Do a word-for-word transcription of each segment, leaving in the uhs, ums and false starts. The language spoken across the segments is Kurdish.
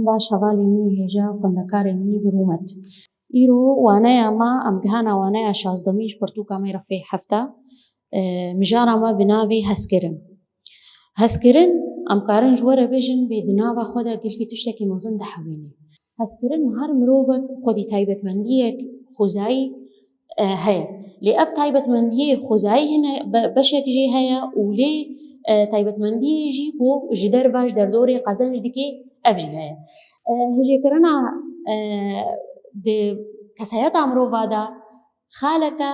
Baş hevalê min î hêja û xwendekarê min î bi rûmet. Îro waneya me, em gihana waneya şazdemîn ji pirtûka me refê hefta. E, mijara me bi navê hezkirin. Hezkirin, em karin ji we re bêjin, bê di nava xwe de gelkî tiştekî mezin dihewînî. Hezkirin her mirovek xwedî taybetmendiyek xwezayî, e, heye. Lê ev taybetmendiyê xwezayî hene be-, beşek jê heye û lê, e, taybetmendiyê jî ku ji derve, ji derdorê qezenc dike, ev jî heye. E, hijêkirina, e, di kesayeta mirova de xaleke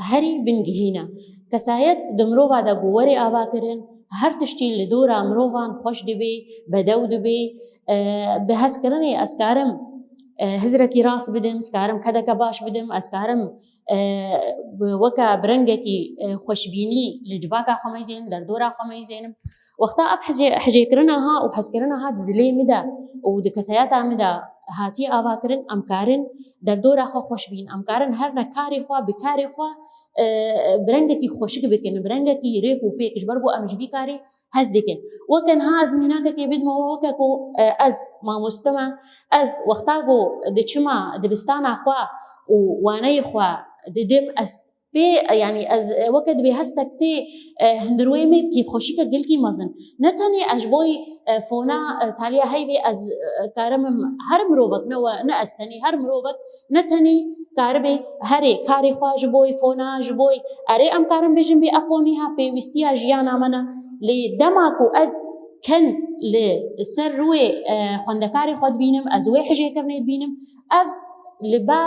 herî bingehîn e. Kesayet di mirova de ku werê avakirin, her tiştî li dora mirovan xweş dibe, bedew dibe. E, bi hezkirinê ez karim, e, hizrekî rast bidim, ez karim kedeke baş bidim, ez karim, e, bi, weke bi rengekî, e, xweşbînî li civaka xwe meyzênim, derdora xwe meyzênim. Wexta ev hece-, hecêkirina ha û hezkirina ha di dilê min de û di kesayeta min de hatiye avakirin, em karin derdora xwe xweş bîn. Em karin her ne karê xwe, bi karê xwe, e, bi rengekî xweşik bikin, bi rengekî rêk û pêk, ji ber ku em ji vî karê hez dikin. Weke niha ez mînakekê bidime we, weke ku, e, ez mamoste me, ez wexta ku diçima dibistana xwe û waneyê xwe didim, ez pê, yanî ez, e, weke dibê hestek tê, e, hundirwê me kêfxweşîke gelkî mezin. Ne tenê ez ji boy, e, fona, e, taliya heyvê ez, e, karim her mirovek, ne we, ne ez tenê, her mirovek ne tenê karibe herê karê xwe ji boy fona, ji boy, erê, em karin bêjin bê ev fonî ha pêwîstiya jiyana me ne. Lê dema ku ez ken li ser rûyê, e, xwendekarê xwe dibînim, ez wê hijêkirinê dibînim, ev li ba,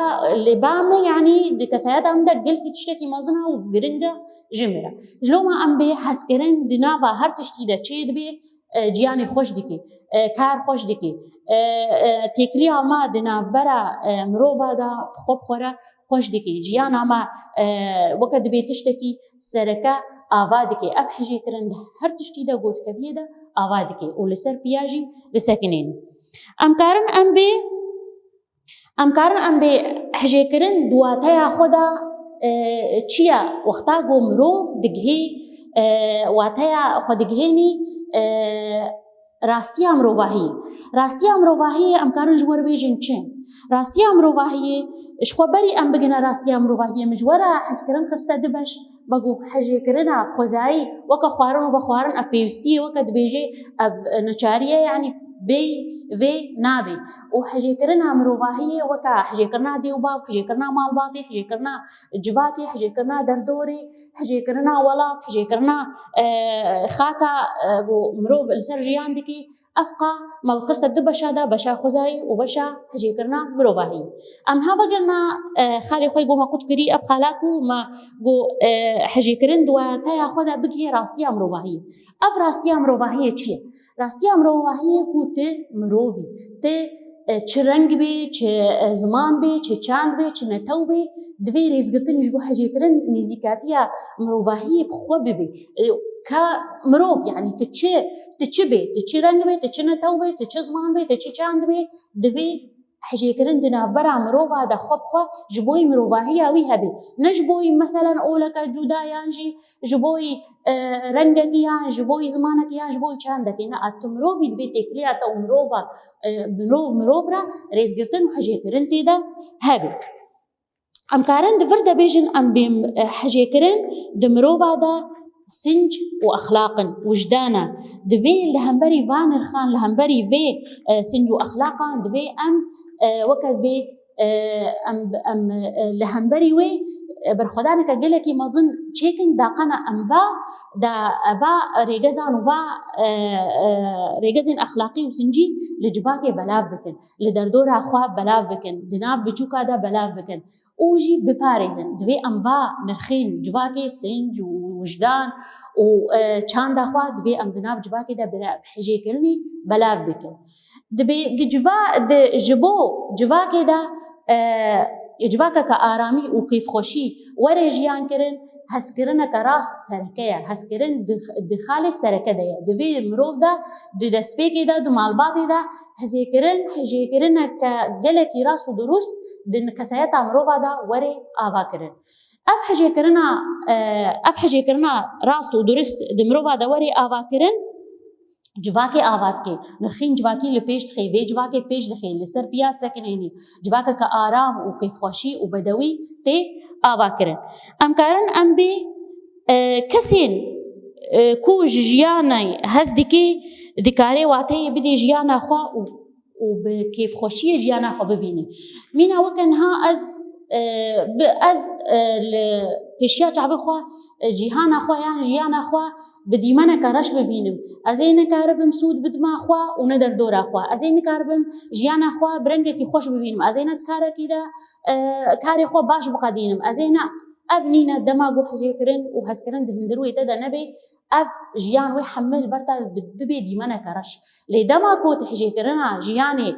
li ba me, yanî di kesayeta min de gelkî tiştekî mezin e û giring e ji min re. Ji loma em bê hezkirin di nava her tiştî de çê dibe, e, jiyanê xweş dike, e, kar xweş dike, e, e, têkiliya me di navbera, e, mirova de xwe bi xwe re xweş dike. Jiyana me, e, weke dibê tiştekî sereke ava dike. Ev hijêkirin di her tiştî de ku dikeviyê de ava dike û li ser piya jî disekinîne. Em karin em bê, em karin em bê hijêkirin di wateya xwe de, e, çi ye? Wexta ku mirov digihê, e, wateya xwe digihênî, e, rastiya mirovahiyê. Rastiya mirovahiyê em karin ji we re bêjin çi? Rastiya mirovahiyê, ji xwe berî em bigine rastiya mirovahiyê, min ji we re hezkirin xiste du beş, be ku hijêkirina xwezayî weke xwarin û vexwarin, ev pêwîstiyê weke dibêjê, ev neçarî ye, yanî bê vê nabê. Û hijêkirina mirovahiyê weke hijêkirina dê û bav, hijêkirina malbatê, hijêkirina civakê, hijêkirina derdorê, hijêkirina welat, hijêkirina, e, xaka, e, ku mirov li ser jiyan dike, ev qa me xiste du beşa de, beşa xwezayî û beşa hijêkirina mirovahiyê. Em niha vegirina, e, xalê xwe ku me qut kirî, ev xala ku me got, e, hijêkirin di wateya xwe de bigihê rastiya mirovahiyê. Ev rastiya mirovahiyê çi ye? Rastiya mirovahiyê ku tu mirov î, tu, e, çi reng bê, çi, e, ziman bê, çi çand bê, çi netew bê, divê rêzgirtin ji bo hijêkirin nêzîkatiya mirovahiyê bi xwe bibe. E, ka mirov, yanî tu çi, tu çi bê, tu çi reng bê, tu çi netew bê, tu çi ziman bê, tu çi çand bê, divê hijêkirin di navbera mirova de xwe bi xwe ji boyî mirovahiya wî hebe. Ne ji boyî meselen oleke cuda yan jî ji boyî, e, rengekî yan ji boyî zimanekî yan ji boyî çandekî. Ne, a tu mirovî divê têkiliya te û mirova, e, mirov, mirov re rêzgirtin û hijêkirin tê de hebe. Em karin di vir de bêjin, em bê, e, hijêkirin di mirova de sinc û exlaq in, wijdan e. Divê li hemberî van nirxan, li hemberî vê, e, sinc û exlaqan divê em, e, weke bê, e, em, em, e, li hemberî wê, e, berxwedaneke gelekî mezin çêkin, daqana em va, da, va rêgezan û va, e, e, rêgezên exlaqî û sincî li civakê belav bikin, li derdora xwe belav bikin, di nav biçûka de belav bikin. û jî biparêzin. Divê em va nirxên civakê, sinc û wijdan û, e, çanda xwe divê em di nav civakê de bira-, hijêkirinî belav bikin. Divê di civa-, di, ji bo civakê de, e, civakeke aramî û kêfxweşî were jiyan kirin, hezkirineke rast sereke ye. Hezkirin di, di xalê sereke de ye. Di vê mirov de, di destpêkê de, di malbatê de hizêkirin, hijêkirineke gelekî rast û durust di kesayeta mirova de were avakirin. Ev hijêkirina, e, ev hijêkirina rast û durust di mirova de were avakirin, civakê ava dike, nirxên civakî li pêş dixê, vê civakê pêş dixê, li ser piya disekinênê, civakeke aram û kêfxweşî û bedewî tê ava kirin. Em karin em bê, e, kesên, e, ku ji jiyanê hez dike, dikarê wateyê bidê jiyana xwe û, û bi kêfxweşiyê jiyana xwe bibîne. Mîna weke niha ez, e, bi, ez, e, li pêşiya çavê xwe, e, cîhana xwe yan jiyana xwe bi dîmeneke reş bibînim. Ez ê nikaribim sûd bidima xwe û ne derdora xwe. Ez ê nikaribim jiyana xwe bi rengekî xweş bibînim. Ez ê ne di karekî de, e, karê xwe baş biqedînim. Ez ê ne, ev nîne dema ku hizêkirin û hezkirin di hundirê te de nebe, ev jiyan wê hemil ber te bi-, bibe dîmeneke reş. Lê dema ku tu hizêkirina jiyanê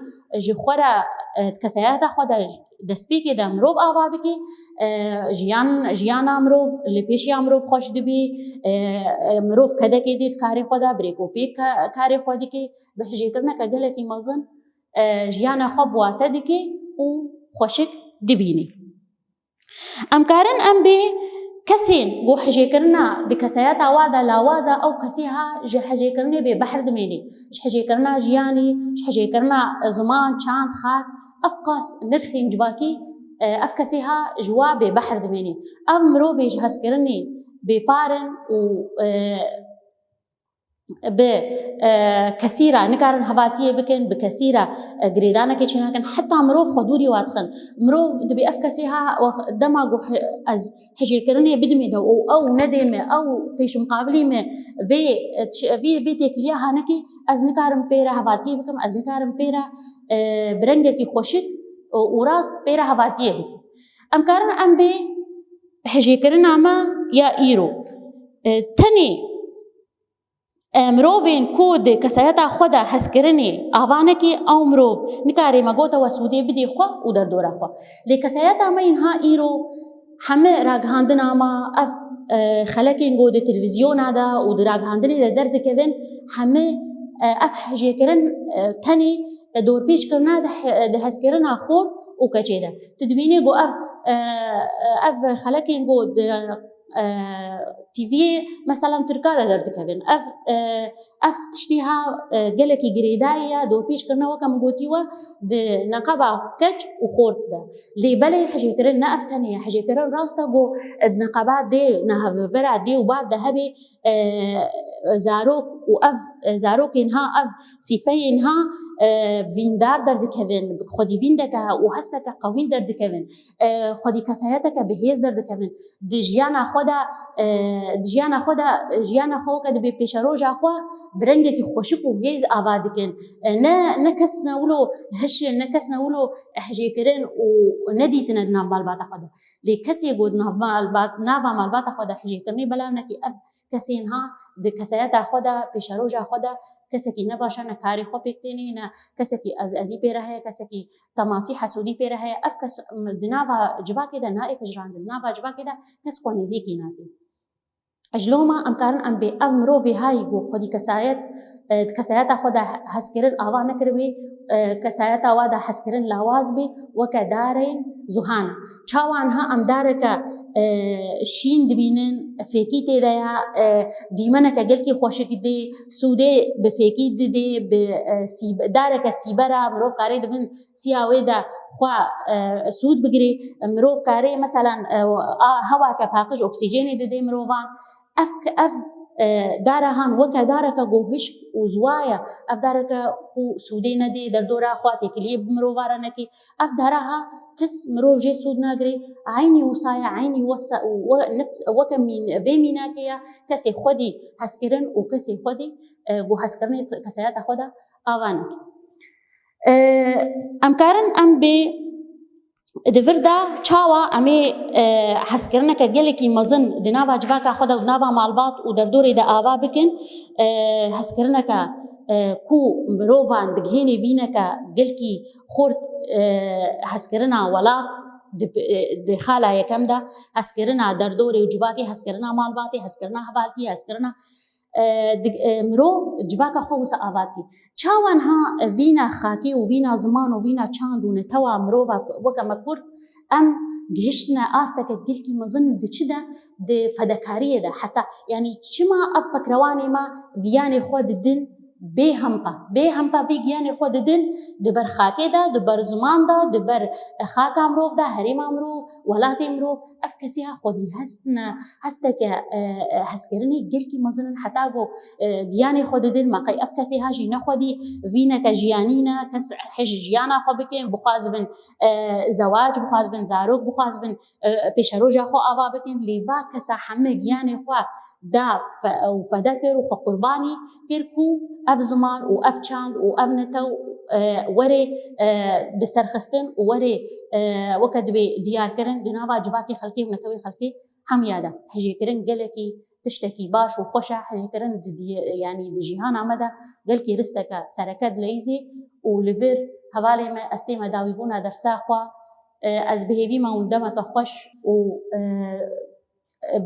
ji xwe re, e, di kesayeta xwe de destpêkê de mirov ava bike, e, jiyan, jiyana mirov li pêşiya mirov xweş dibî, e, e, mirov kedekê dê di karê xwe de, birêkopêk ke-, karê xwe dike, bi hijêkirineke gelekî mezin, e, jiyana xwe bi wate dike û xweşik dibînî. Em karin em bê kesên ku hijêkirina di kesayeta wa de lawaz e, ew kesê ha ji hijêkirinê bêbehr dimênî. Ji hijêkirina jiyanî, ji hijêkirina ziman, çand, xak, ev qas nirxên civakî, e, ev kesê ha ji wa bêbehr dimênî. Ev mirovê ji hezkirinê bêpar in û, e, bi, e, kesî re nikarin hevaltiyê bikin, bi kesî re, e, girêdanekê çênakin. Heta mirov xwe dûrî wa dixin. Mirov dibê ev kesê ha, wex-, dema ku hi-, ez hijêkirinê bidimê de û ew nedê me, ew pêşmiqabilî me vê, e, tiş-, vê, vê têkiliya hanekî, ez nikarim pê re hevaltiyê bikim, ez nikarim pê re, e, bi rengekî xweşik û, û rast pê re hevaltiyê bikim. Em karin em bê hijêkirina me ya îro, e, tenê, e, mirovên ku di kesayeta xwe de hezkirinê ava neke, ew mirov nikare me gote we sûdê bidê xwe û derdora xwe. Lê kesayeta me yên ha îro heme ragihandina me, ev, e, xelekên ku di televîzyona de û di ragihandinê de derdikevin, heme, e, ev hijêkirin, e, tenê, e, dorpêçkirina di he-, di hezkirina xort û keçê de. Tu dibînî ku ev, e, ev xelekên ku di, e, T V'yê, meselan, Tirka de derdikevin. Ev, e, ev tiştî ha, e, gelekî girêdayî ye, dorpêçkirine, weke min gotî we, di neqeba keç û xort de. Lê belê hijêkirin ne ev tenê ye. Hijêkirin rast e ku di neqeba dê, nehevbera dê û bav de hebê, e, zarok û ev, e, zarokên ha, ev sîpeyên ha, e, vîndar derdikevin, xwedî vîndeke û hesteke qewî derdikevin, e, xwedî kesayeteke bihêz derdikevin. Di jiyana xwe de, e, di jiyana xwe de, jiyana xwe weke dibê pêşeroja xwe bi rengekî xweşik û hêz ava dikin. E, ne, ne kes ne wilo hişin, ne kes ne wilo hijêkirin û nedîtine di nav malbata xwe de. Lê kesê ku di nav malbat-, nava malbata xwe de hijêkirinê belav nekî, ev kesên ha di kesayeta xwe de, pêşeroja xwe de kesekî ne baş e, ne karê xwe pêk tênê, ne kesekî ez-, ezî pê re heye, kesekî tematî, hesûdî pê re heye. Ev kes, m-, di nava civakê de nayê pejirandin, di nava civakê de kes xwe nêzîkî nake. Ji loma em karin em bê ev mirovê hayî ku xwedî kesayet, e, di kesayeta xwe de hezkirin ava nekiribê, e, kesayeta wa de hezkirin lawaz bê, weke darên zuhan. Çawa niha em dareke, e, şîn dibînin, fêkî tê de ye, e, dîmeneke gelkî xweşik dê, sûdê bi fêkî didê, bi, e, sîb-, dareke sîbera, mirov karê di bin siya wê de xwe, e, sûd bigirê. Mirov karê, meselan, e, a, hewake paqij oksîjenê didê mirovan. Ev, ev, e, dara han weke dareke ku hişk û ziwa ye. Ev dareke ku sûdê nedê, derdora xwe têkiliyê bi mirova re nekê. Ev dara ha kes mirov jê sûd nagirê. Eynî wisa ye, eynî wesa-, we-, nif-, weke mîn-, vê mînakê ye. Kesê xwedî hezkirin û kesê xwedî, e, ku hezkirinê kesayeta xwe de ava neke. E, em karin em bê di vir de çawa em ê, e, hezkirineke gelekî mezin di nava civaka xwe de û di nava malbat û derdorê de ava bikin, e, hezkirineke, e, ku mirovan digihênê vîneke gelkî xurt, e, hezkirina welat di, e, di xala yekem de, hezkirina derdorê û civakê, hezkirina malbatê, hezkirina hevaltiyê, hezkirina e, di, e, mirov civaka xwe wisa ava dike. Çawa niha vîna xakê û vîna ziman û vîna çand û netewa mirova weke me Kurd, em gihiştine asteke gelkî mezin di çi de, di fedekariyê de. Heta, yanî çima ev pekrewanê me giyanê xwe didin, bê hempa, bê hempa vê giyanê xwe didin di ber xakê de, di ber ziman de, di ber xaka mirov de, herêma mirov, welatê mirov. Ev kesê ha xwedî hest ne, hesteke, e, e, hezkirinê gelkî mezin in, heta ku, e, giyanê xwe didin, me qey ev kesê ha jî ne xwedî vîneke jiyanî ne, kes hej jiyana xwe bikin, bixwazibin, e, zewac, bixwazibin zarok, bixwazibin, e, pêşeroja xwe ava bikin, lê va kesa heme giyanê xwe da fe-, û feda kir û xwe qurbanî kir ku ev ziman û ev çand û ev netew, e, were, e, biserxistin û were, e, weke dibê diyarkirin di nava civakê xelkê û netewê xelkê hemiya de. Hejêkirin gelekî tiştekî baş û xweş e, hejêkirin di diye-, yanî di jîhana me de gelkî risteke sereke dileyîzê û li vir hevalê me ez tême dawîbûna dersa xwe, e, ez bi hêvî me hûn demeke xweş û, e,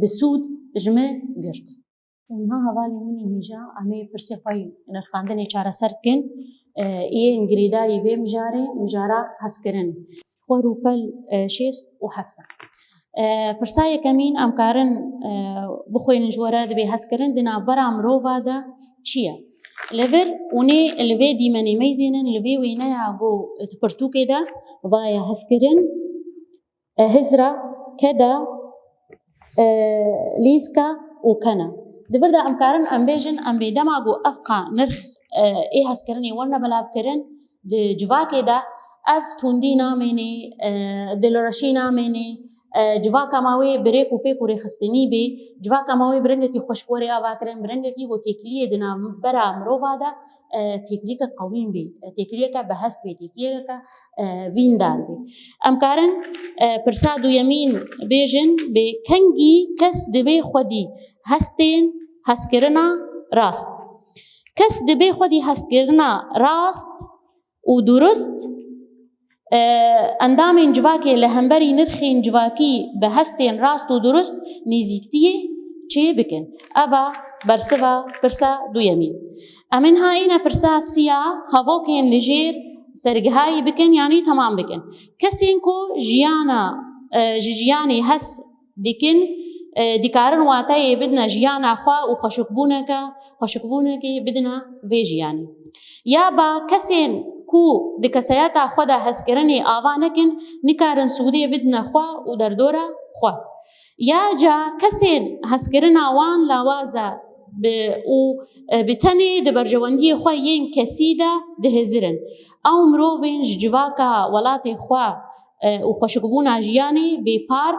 bi sûd ji min girt. Û niha hevalên min ê hêja, em ê pirsê xwe yî nirxandinê çareser bikin. E, yên girêdayî vê mijarê, mijara hezkirin. Xwe rûpel, e, şêst û heft e. E, pirsa yekemîn, em karin, e, bixwînin ji we re, dibê hezkirin di navbera mirova de çi ye? Li vir hûnê li vê dîmenê meyzênin, li vê wêneya ku di pirtûkê de vaye hezkirin, e, hizra, keda, e, lîska û kena. Di vir de em karin em bêjin, em bê dema ku ev qa nirx, e, ê hezkirinê werne belavkirin, di civakê de ev tundî namênê, e, dilreşî namênê, e, civaka ma wê bi rêk û pêk û rêxistinî bê, civaka ma wê bi rengekî xweşik were avakirin, bi rengekî ku têkiliyê di navbera mirova de, e, têkiliyeke qewîn bê, e, têkiliyeke bi hest bê, têkiliyeke, e, vîndar bê. Em karin, e, pirsa duyemîn bêjin, bê kengî kes dibê xwedî hestên hezkirina rast. Kes dibê xwedî hezkirina rast û durust, e, endamên civakê li hemberî nirxên civakî bi hestên rast û durust nêzîktiyê çê bikin. Eva bersiva pirsa duyemî. Em ê niha êne pirsa siya, hevokên li jêr sergihayî bikin, yanî temam bikin. Kesên ku jiyana, e, ji jiyanê hes dikin, e, dikarin wateyê bidine jiyana xwe û xweşikbûneke, xweşikbûnekê bidine vê jiyanê. Ya ba kesên ku di kesayeta xwe de hezkirinê ava nekin, nikarin sûdê bidine xwe û derdora xwe. Ya ca kesên hezkirina wan lawaz e bi, û, e, bi tenê di berjewendiyê xwe yên kesî de dihizirin. Ew mirovên ji civaka welatê xwe, e, û xweşikbûna jiyanê bêpar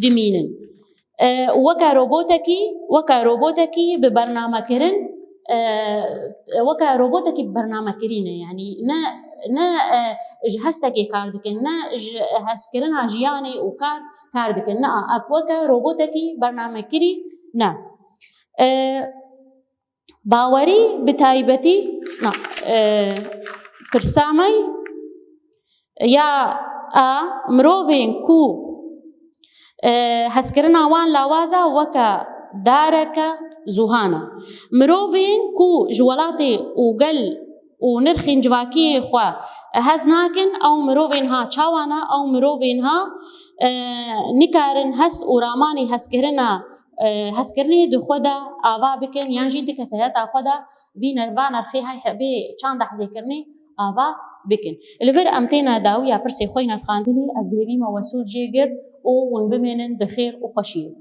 dimînin. E, weke robotekî, weke robotekî bi bernamekirin, e, weke robotekî bi bernamekirî ne, yanî ne, ne, e, ji hestekê kar dikin, ne ji hezkirina jiyanê û kar, kar dikin. Ne, ev weke robotekî bernamekirî ne. E, Bawerî bi taybetî, na, e, pirsa me ya a mirovên ku, e, hezkirina wan lawaz e weke dareke zuhan e. Mirovên ku ji welatê û gel û nirxên civakiyê xwe hez nakin, ew mirovên ha çawa ne, ew mirovên ha, e, nikarin hest û ramanî hezkirina, e, hezkirinê di xwe de ava bikin, yan jî di kesayeta xwe de vî ner-, va nerxê hay he-, vê çanda hezêkirinê ava bikin. Li vir em têne dawiya pirsê xwe yî nerxandinê, ez bi hêvî me we sûd jê girt û hûn bimênin di xêr û xweşiyê de.